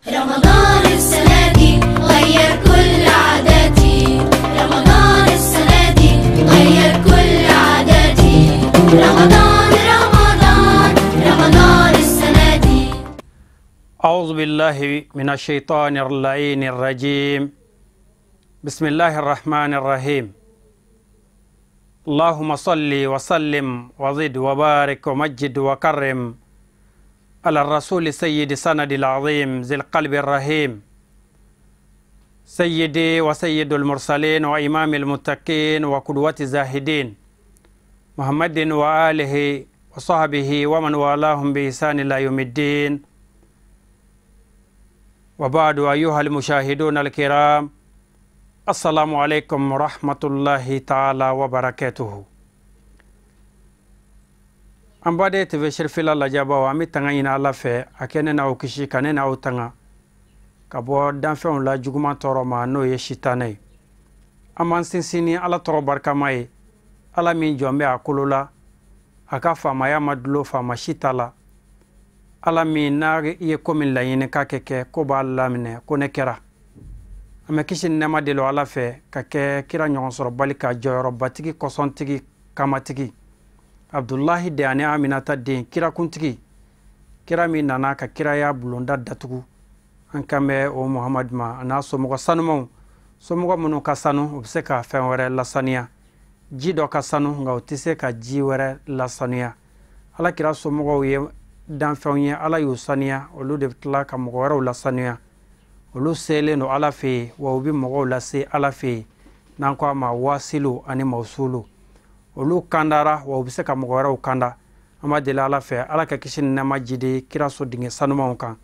رمضان السنة دي غير كل عاداتي، رمضان السنة دي غير كل عاداتي، رمضان رمضان رمضان السنة دي. أعوذ بالله من الشيطان اللعين الرجيم. بسم الله الرحمن الرحيم. اللهم صل وسلم وزد وبارك ومجد وكرم على الرسول سيد سند العظيم ذي القلب الرحيم، سيدي وسيد المرسلين وإمام المتقين وقدوة الزاهدين، محمد وآله وصحبه ومن والاهم بإحسان إلى يوم الدين. وبعد، أيها المشاهدون الكرام، السلام عليكم ورحمة الله تعالى وبركاته. An baden TV Cherifila lajɛbaw, an bɛ tanga ɲini Ala fɛ a kɛ ne n'aw kisi ka ne n'aw tanga ka bɔ danfɛnw la juguman tɔɔrɔ ma, n'o ye sitanɛ ye. An b'an sinsin ni Ala tɔgɔ barikama ye, Ala min jɔn bɛ a kolo la, a ka faamaya ma dulon faama si ta la, Ala min n'a ye ko min laɲini k'a kɛ kɛ ko b'a laminɛ ko ne kɛra. An bɛ kisi ni nɛɛma deli Ala fɛ ka kɛ kira ɲɔgɔn sɔrɔbali ka jɔyɔrɔbatigi kɔsɔntigi kamatigi Abdulahi de ani Aminata den kirakuntigi, kira min nana ka kiraya bulonda datugu. An kan bɛ o Muhamadu ma a n'a somɔgɔ sanumanw, somɔgɔ minnu ka sanu u bɛ se ka fɛn wɛrɛ lasaniya, ji dɔ ka sanu nka u tɛ se ka ji wɛrɛ lasaniya. Ala kira somɔgɔw ye danfɛnw ye, Ala y'u saniya, olu de bɛ tila ka mɔgɔ wɛrɛw lasaniya. Olu selen don Ala fɛ yen, wa u bɛ mɔgɔw lase Ala fɛ yen, n'an ko a ma wasilu ani mawsulu. Olu kandara, wa u bɛ se ka mɔgɔ wɛrɛw kanda. An b'a deli Ala fɛ, Ala ka kisi ni nɛɛma jidi kira so dingɛ sanumanw kan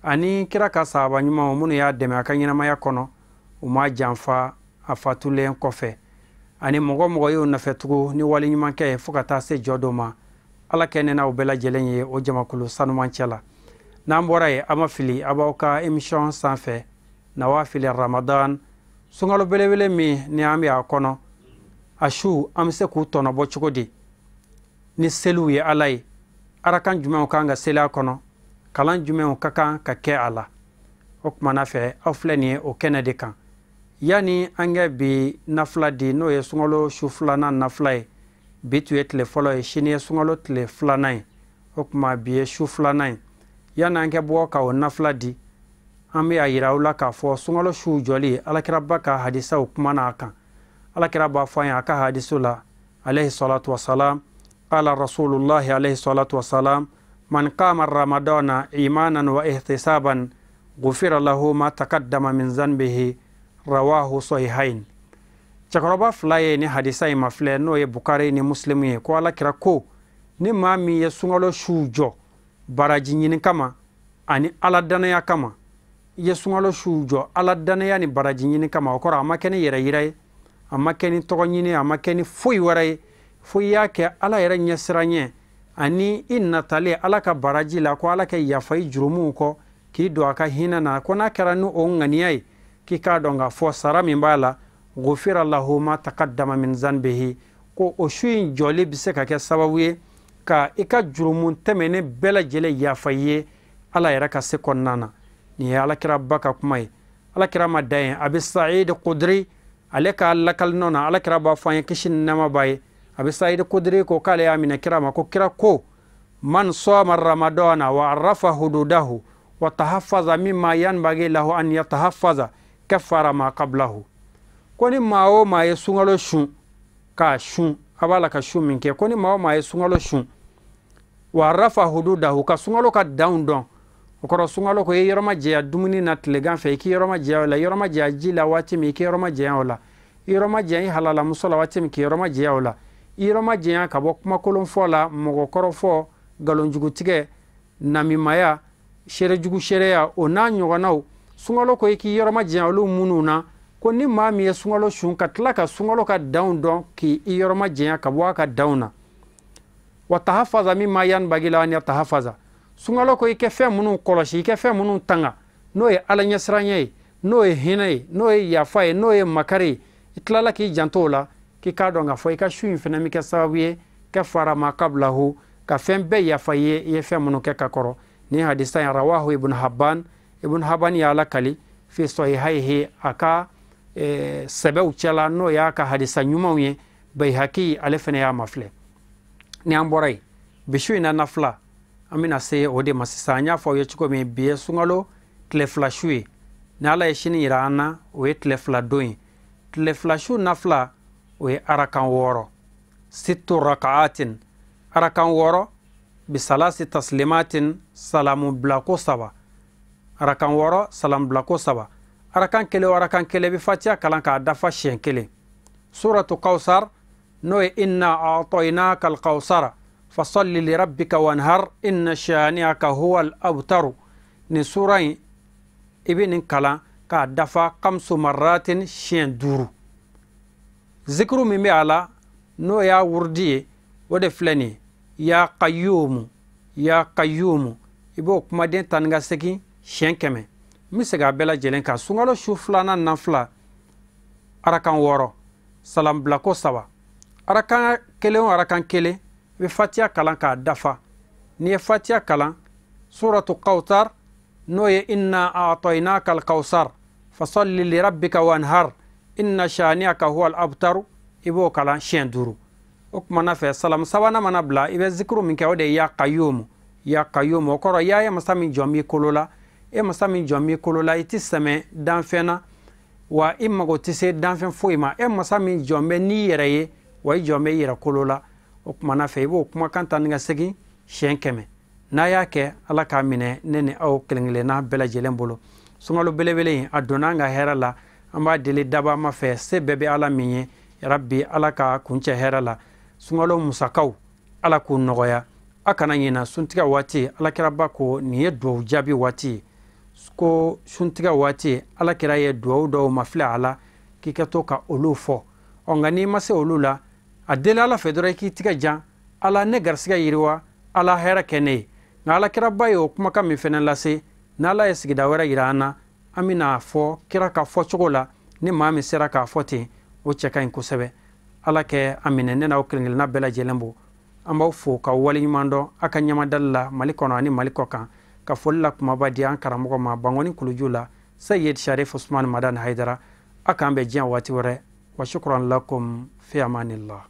ani kira ka sahaba ɲumanw minnu y'a dɛmɛ a ka ɲɛnamaya kɔnɔ, u ma janfa a fatulen kɔfɛ, ani mɔgɔ mɔgɔ y'o nɔfɛ tugun ni wale ɲumankɛ ye fo ka taa se jɔ dɔ ma. Ala kɛ ne n'aw bɛɛ lajɛlen ye o jamakulu sanuman cɛ la. N'an bɔra yen, a ma fili, a b'aw ka émission sanfɛ Nawafil Ramadan, sunkalo belebele min ni an bɛ a kɔnɔ, a su an bɛ se k'u tɔnɔbɔ cogo di ni seliw ye Ala ye, arakan jumɛnw kan ka seli a kɔnɔ, kalan jumɛnw ka kan ka kɛ a la. O kumana fɛ, aw filɛ nin ye o kɛnɛ de kan. Yanni an kɛ bi nafila di, n'o ye sunkalo su filanan nafila ye, bi tun ye tile fɔlɔ ye, sini ye sunkalo tile filanan ye, o tuma bi ye su filanan ye. Yanni an kɛ bɔ ka o nafila di, an bɛ a yira aw la k'a fɔ sunkalo su jɔli, Alakiraba ka hadisaw kumana a kan. Alakira b'a fɔ an ye a ka hadisu la, alayhi salatu wasalam, qala rasulullahi alayhi salatu wasalam, man qama ramadana imanan wa ihtisaban gufira lahu ma taqaddama min zanbihi, rawahu sahihain. Cɛkɔrɔba fila ye ni hadisa in ma filɛ, n'o ye Bukari ni Muslimu ye, ko Alakira ko ni maa min ye sunkalo su jɔ baraji ɲini kama ani Ala danaya kama, i ye sunkalo su jɔ Ala danaya ni baraji ɲini kama, o kɔrɔ a ma kɛ ni yɛrɛ yira ye, a ma kɛ ni tɔgɔ ɲini, a ma kɛ ni foyi wɛrɛ ye, fo i y'a kɛ Ala yɛrɛ ɲɛsiran ɲɛ ani i natalen Ala ka baraji la, ko Ala ka yafa i jurumuw kɔ k'i don a ka hinɛ na, ko n'a kɛra ni o ŋaniya ye, k'i k'a dɔn k'a fɔ sara min b'a la, gufira lahu ma taqaddama min zanbihi, ko o su in jɔli bɛ se ka kɛ sababu ye ka i ka jurumu tɛmɛnen bɛɛ lajɛlen yafa i ye Ala yɛrɛ ka se kɔnɔna na. Nin ye Alakiraba ka kuma ye. Alakira ma dan yen, a bɛ Saïd Kudri ale ka lakalinɔ na, Alakira b'a fɔ an ye kisi ni nɛɛma b'a ye, a bɛ Saïd Kudri ko k'ale y'a minɛ kira ma, ko kira ko man sɔma ramadana wa arafa hududahu wa tahaffaza mimma yanbaghi lahu an yatahaffaza kaffara ma qablahu. Ko ni maa o maa ye sunkalo sun k'a sun, a b'a la ka sun min kɛ, ko ni maa o maa ye sunkalo sun wa arafa hududahu, ka sunkalo ka danw dɔn, o kɔrɔ sunkalo ko i ye yɔrɔ ma jɛya dumuni na tilegan fɛ, i k'i yɔrɔ ma jɛya o la, yɔrɔ ma jɛya ji la waati min, i k'i yɔrɔ ma jɛya o la, i yɔrɔ ma jɛya i halalamuso la waati min, k'i yɔrɔ ma jɛya o la, i yɔrɔ ma jɛya ka bɔ kumakolon fɔ la, mɔgɔkɔrɔfɔ, nkalonjugutigɛ, namimaya, seerejugu seereya, o n'a ɲɔgɔnnaw. Sunkalo ko i k'i yɔrɔ ma jɛya olu minnu na, ko ni maa min ye sunkalo sun ka tila ka sunkalo ka danw dɔn, k'i yɔrɔ ma jɛya ka bɔ a ka danw na, wa tahafaza mimma yanbaghi lahu an yatahafaza, sunkalo ko i kɛ fɛn minnu kɔlɔsi, i kɛ fɛn minnu tanga, n'o ye Ala ɲɛsiranɲɛ ye, n'o ye hinɛ ye, n'o ye yafa ye, n'o ye makari ye, i tilala k'i janto o la, k'i k'a dɔn k'a fɔ i ka su in fana bɛ kɛ sababu ye kaffara ma qablahu, ka fɛn bɛɛ yafa i ye, i ye fɛn minnu kɛ ka kɔrɔ. Ni hadisa in rawahu Ibn Habban, Ibn Habani y'a lakali fi sahihaihi a ka sɛbɛw cɛla, n'o y'a ka hadisa ɲumanw ye. Bayhaki ale fɛnɛ y'a mafilɛ. Ni an bɔra yen, bi su in na nafila, an bɛna se o de ma sisan. An y'a fɔ aw ye cogo min, bi ye sunkalo tile 2 su ye. Ni Ala ye sini yira an na, o ye tile 2 don ye. Tile 2 su nafila, o ye arakan 6, sittu rakaatin, arakan 6, bisalasi taslimatin, salamu bilako 3, arakan 6, salamu bilako 3. Arakan kelen o arakan kelen, i bɛ fatiya kalan k'a dafa siɲɛ kelen. Suratu Kawsar, n'o ye inna a'tainaka al-kawsara fasalli li rabbika wanhar inna shani'aka huwa al-abtaru. Nin sura in, i bɛ nin kalan k'a dafa kamsu marratin, siɲɛ 5. Zikiru min bɛ a la, n'o y'a wurudi ye, o de filɛ nin ye: ya qayyumu, ya qayyumu. I b'o kumaden tan ni ka segin siɲɛ 100. N bɛ segin a bɛɛ lajɛlen kan. Sunkalo su 2nan nafila, arakan 6, salam bilako 3. Arakan kelen o arakan kelen, i bɛ fatiya kalan k'a dafa. N'i ye fatiya kalan, suratu Kawsar, n'o ye inna a'tainaka al-kawsar fasalli li rabbika wanhar inna shani'aka huwa al-abtaru, i b'o kalan siɲɛ 5. O kumana fɛ, salamu sabanan mana bila, i bɛ zikiru min kɛ, o de ye ya qayyumu, ya qayyumu. O kɔrɔ, ya ye masa min jɔn b'i kolo la, e masa min jɔn b'i kolo la, i ti sɛmɛ danfɛn na, wa i mago tɛ se danfɛn foyi ma. E masa min jɔn bɛ n'i yɛrɛ ye, wa i jɔn bɛ i yɛrɛ kolo la. O kumana fɛ, i b'o kumakan ta ni ka segin siɲɛ 100. N'a y'a kɛ, Ala k'a minɛ ne ni aw kelen kelenna bɛɛ lajɛlen bolo. Sunkalo belebele in, a donna an ka hɛrɛ la. An b'a deli dabama fɛ, se bɛɛ bɛ Ala min ye, yarabi Ala ka kuncɛ hɛrɛ la. Sunkalo musakaw, Ala k'u nɔgɔya. A kana ɲina suntigɛ waati, Alakiraba ko nin ye duwawu jaabi waati ye. Ko suntigɛ waati, Alakira ye duwawu dɔw mafilɛ a la k'i ka to ka olu fɔ. Ɔ nka n'i ma se olu la, a deli Ala fɛ dɔrɔn i k'i tigɛ jan: Ala ne garisɛgɛ yiriwa, Ala hɛrɛ kɛ ne ye. Nka Alakiraba ye o kumakan min fɛnɛ lase, n'Ala ye sigida wɛrɛ yira an na, an bɛna fɔ kira ka fɔcogo la. Ni maa min sera k'a fɔ ten, o cɛ ka ɲi kosɛbɛ. Ala kɛ a minɛ ne n'aw kelen kelenna bɛɛ lajɛlen bɔ. An b'aw fo ka waleɲuman dɔn a ka ɲamadali la Mali kɔnɔ ani Mali kɔ kan. Ka foli la kumaba di an karamɔgɔ ma Bangoni Kuluju la, Seyid Sharif Usman Madani Haidara. A k'an bɛn diɲɛ waati wɛrɛ. Wa shukran lakum fi amanillah.